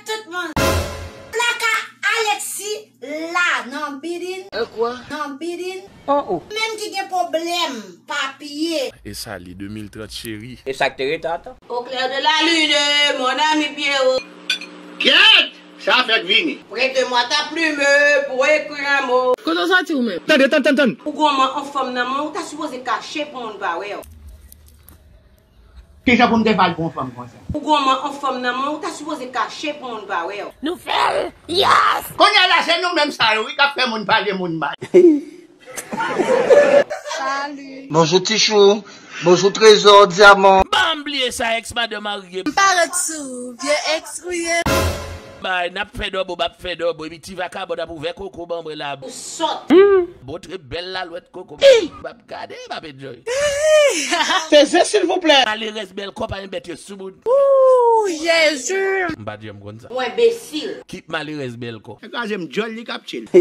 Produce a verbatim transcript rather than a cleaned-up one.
Tout moun. Plaka Alexis la nan bidin. Nan bidin. Ou menm ki gen pwoblèm papye. E sa li, de mil trant cheri. E sa k te ret ata? Au clair de la lune, mon ami Pierrot. Kyèt! Sa fèk vini. Prêtez-moi ta plume pour écrire un mot. Kote w sòti ou menm? Tande, tann, tann, tann. Ou gon man on fanm nan men w, ou ta sipoze kache pou moun pa wè w. Kijan pou m te fè al pran yon fanm konsa? Ou gon man on fanm nan men w, ou ta sipoze kache pou moun pa wè w. Nou fè l! Yes! Kounye a la, se nou menm sa yo, wi, k ap fè moun pale moun mal. Salut. Bonjou Tichou. Bonjou Trezò, Dyaman. Ban m bliye sa, ex madanm marye. M pa ret sou vye ex ou ye. Bay, n ap fè dòbo, m ap fè dòbo, epi ti vakabon ap ouvè koko ban mwen la. Ou sòt. Bon, trè bèl lalwèt koko. M ap gade, m ap enjoy. Sezi, silvouplè. Malerèz bèl kò pa yon bèt yo sou moun. Ooh, Jezi. M pa janm konn sa. Ou enbesil. Kit malerèz bèl kò. Kraze m djòl li k ap chill.